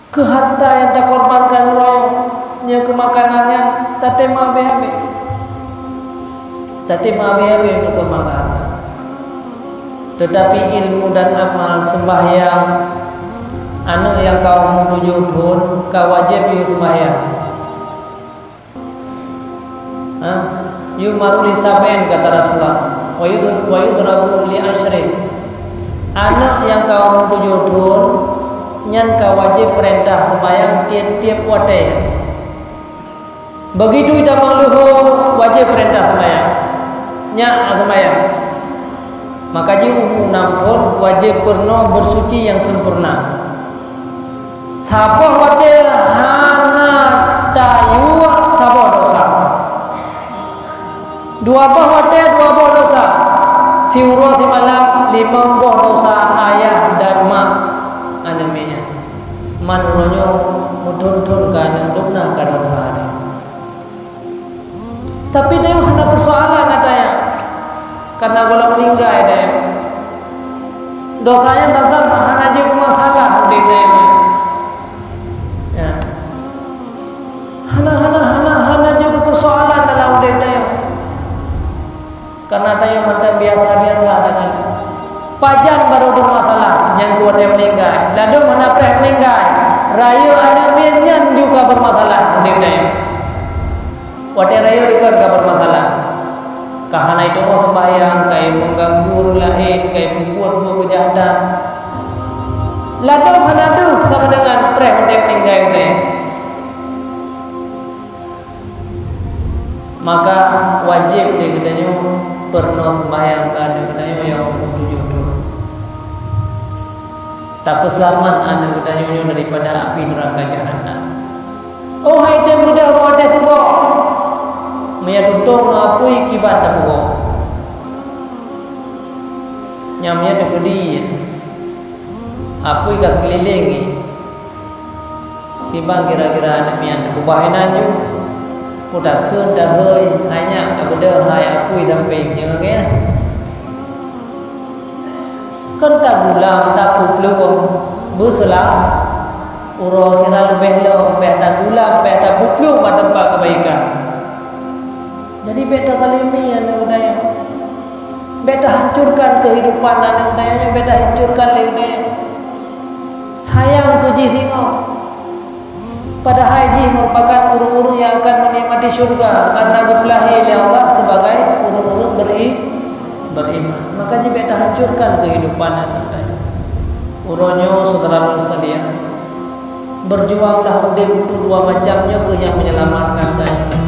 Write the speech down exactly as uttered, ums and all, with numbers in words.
Keu hareuta nyang takorbankan uroe nyoe, nyoe keu makanan nyan, tatem habéh-habéh. Tatem habéh-habéh takorbankan hareuta. Teutapi ilmu dan amal, seumbahyang, aneuk nyang ka umu tujoh thon ka wajéb yue seumbahyang. Ha? Yu'maru li sab'in, kata Rasulullah. Wa yud-, wa yudrabu li asyrin. Aneuk nyang ka umu tujoh thon, nyan ka wajéb peurintah seumbahyang tieb-tieb watée. Begitu itamong leuho, wajéb peurintah seumbahyang. Nyak seumbahyang. Maka jih umu nam thon wajéb peurunoe beusuci nyang sempurna. Saboh watée hana tayue saboh desya. Dua boh watée dua boh desya. Siuroe simalam limong boh desya ayah dan mak aneuk miet nyan. Man uroe nyoe meuthon-thon ka aneuk lôn na ka desya lé. Tapi tanyoe hana peusoalan ata nyan, karena gohlom meuninggai tanyoe. Desya nyan teuntang hana jeuet keu masalah udeb tanyoe. Ya. Hana, hana, hana, hana jeuet keu peusoalan dalam udeb tanyoe. Karena tanyoe mantong biasa-biasa takalon. Pajan barô bermasalah nyang keu watée meuninggai. Ladôm hana preh meuninggai, rayeuk aneuk miet nyan ju ka bermasalah udeb tanyoe. Watée rayeuk ikot ka bermasalah. Ka hana itu'oh seumbahyang, ka mengganggu ureuëng laén, ka peubuet buet keujahatan. Ladôm hana deuh sama dengan preh udeb meuninggai udeb. Maka wajéb lé geutanyoe peurunoe seumbahyang keu aneuk geutanyoe nyang umu tujoh thon. Tapeuseulamat aneuk geutanyoe nyoe daripada api neuraka jahanam. Oh hai tem beudôh watée suboh, meunyo tutong ngon apui kiban tapeugoe. Nyang meunyo teukeudi apui ka seukeulileng jih. Timbang kira-kira aneuk miet teukeubah inan ju, peue takheun tahôi, hai nyak ka beudôh hai apui sampéng nyoe keu. Kon tagulam, tapeuplueng, beuseulamat. Uroe kira leubeh lom, bèk tagulam, bèk tapeuplueng bak teumpat keubaikan. Jadi bèk tazalimi aneuk geutanyoe. Bèk tahancurkan keuhidupan aneuk geutanyoe, bèk tahancurkan lé geutanyoe. Sayang keu jih singoh. Padahai jih meurupakan ureuëng-ureuëng nyang akan meunikmati syeuruga karena geupeulahé lé Allah sibagai ureuëng-ureuëng beri-, beriman. Maka jih bèk tahancurkan keuhidupan aneuk geutanyoe. Uroe nyoe, syedara lôn sekalian, berjuanglah udeb untuk dua macam nyoe keuh nyang menyelamatkan tanyoe.